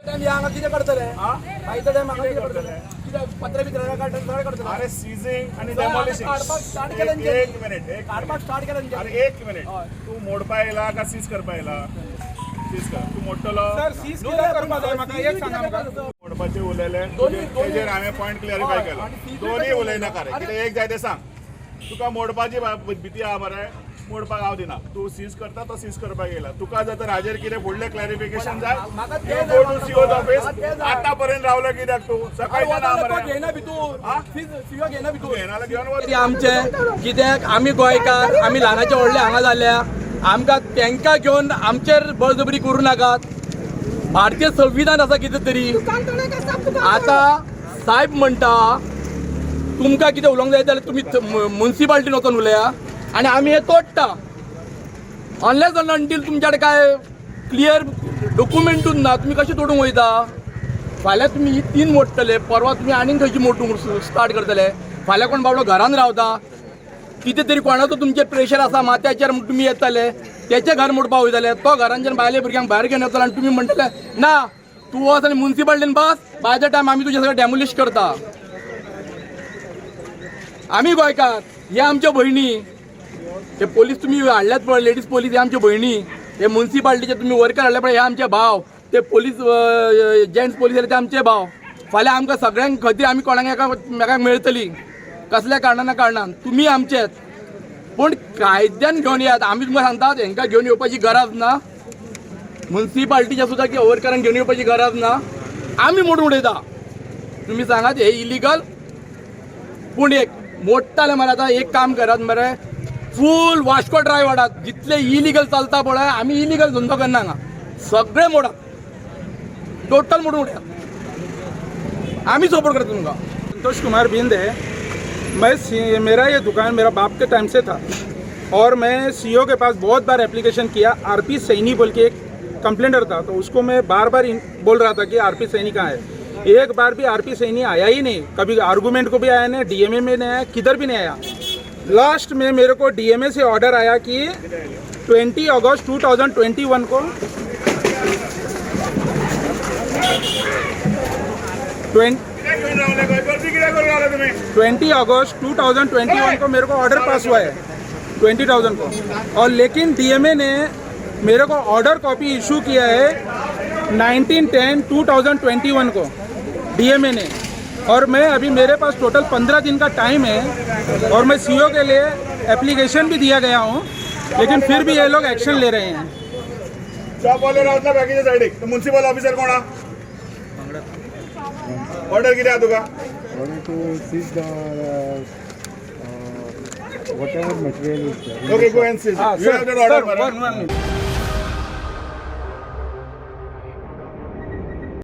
हांगा कितें करतले? आयच्या टायम हांगा कितें करतले? कितें पत्रे बित्रे काडटले, सगळें करतले. अरे, सीझिंग आणि सर, आता डेमॉलिशिंग. काडपाक स्टार्ट केलें तेंच्यांनी. एक मिनिट, एक काडपाक स्टार्ट केलें तेंच्यांनी. अरे, एक मिनिट. हय. तूं मोडपा येयला का सीज करपा येयला? सीज कर. तूं मोडटलो? सर, सीज कित्याक करपा जाय म्हाका एक सांगा म्हाका. मोडपाचे उलयले. दोन्ही- तेजेर हांवें पॉयंट क्लियरिफाय हय, केलो. आनी सीज दोन्ही कशें उलयनाका रे. अरे- कितें एक जाय तें सांग. तुका मोडपाची भिती आहा मरे, मोडपाक हांव दिना. तूं सीज करता तो सीज करपाक येयला. तुका जर तर हाजेर कितें फुडलें क्लॅरिफिकेशन जाय, म्हाका तें you जाय. Go to COs office. म्हाका तें जाय. आतां पर्यंत रावलो कित्याक तूं? सकाळच्यान आहा तो मरे. घेयना भितूर. हा? सीओ घेयना भितूर. घेयना जाल्यार घेवन वच. तरी आमचे कित्याक आमी गोंयकार, आमी ल्हानाचे व्हडले हांगा जाल्या. आमकां तांकां घेवन आमचेर बळजबरी करूं नाकात. भारतीय संविधान आसा कितें तरी. आतां साहेब म्हणटा, तुमकां कितें उलोवंक जाय जाल्यार तुमी मुन्सिपाल्टीन वचोन उलया आनी आमी हें तोडटा. अनलेस अनटील तुमच्या कडेन काय क्लियर डॉक्युमेंटूच ना, तुमी कशें तोडूंक वयता? फाल्यां तुमी ही तीन मोडटले, परवां तुमी आनीक खंयची मोडूंक स्टार्ट करतले. फाल्यां कोण बाबडो घरान रावता, कितें तरी कोणाचो तुमचेर प्रेशर आसा माथ्याचेर म्हूण तुमी येतले, तेचें घर मोडपा वयतले. तो घरांच्यान बायले भुरग्यांक भायर घेवन येतलो आनी तुमी म्हणटले, ना, तूं वच आनी मुन्सिपाल्टीन बस, बाय the time आमी तुजें सगळें डेमोलिश करता. आमी गोंयकार, हे आमच्यो भयणी. हे पोलीस तुमी हाडल्यात पळय, लेडीज पोलीस, हे आमच्यो भयणी. हे मुन्सिपाल्टीचे तुमी वर्कर हाडले पळय, हे आमचे भाव. ते पोलीस, जेंट्स पोलीस जाल्यार ते आमचे भाव. फाल्यां आमकां सगळ्यांक खातीर आमी कोणाक एकामेकांक मेळटली कसल्या कारणान ना कारणान. तुमी आमचेच, पूण कायद्यान घेवन येयात. आमी तुमकां सांगतात, हेंकां घेवन येवपाची गरज ना. मुन्सिपाल्टीच्या सुद्दां की वर्करांक घेवन येवपाची गरज ना. आमी मोडून उडयता. तुमी सांगात हे इलिगल. पूण एक मोडटाले मरे. आतां एक काम करात मरे, फूल वास्को ड्रायव्ह हाडात. जितले इलिगल चलता पळय, आमी इलिगल धंदो करना हांगा. सगळे मोडात, टोटल मोडून उडयात. आमी सपोर्ट करता तुमकां. संतोष कुमार बिंद है. मैं मेरा ये दुकान मेरा बाप के टाइम से था और मैं सीओ के पास बहुत बार एप्लीकेशन किया. आरपी सैनी बोल के एक कंप्लेंटर था, तो उसको मैं बार बार बोल रहा था कि आरपी सैनी कहाँ है. एक बार भी आरपी सैनी आया ही नहीं. कभी आर्गूमेंट को भी आया नहीं, डीएमए में नहीं आया, किधर भी नहीं आया. लास्ट में मेरे को डीएमए से ऑर्डर आया कि 20 अगस्त 2021 को, 20 कित्याक घेवन रावले खंय? गर्दी कित्याक करून रावले तुमी? 20 अगस्त 2021 को मेरे को ऑर्डर पास हुआ है 20,000 को और लेकिन डीएमए ने मेरे को ऑर्डर कॉपी इशू किया है 19/10/2021 को डीएमए ने. और मैं अभी मेरे पास टोटल 15 दिन का टाइम है और मैं सीओ के लिए एप्लीकेशन भी दिया गया हूँ, लेकिन फिर भी ये लोग एक्शन ले रहे हैं. शॉप वाले रावतला बाकीच्या सायडीक. मुन्सिपल ऑफिसर कोण? ऑर्डर कितें आहा तुका? Order to seize the whatever material is there. Okay, go and seize. हाँ you sir, have that order. Sir, one minute.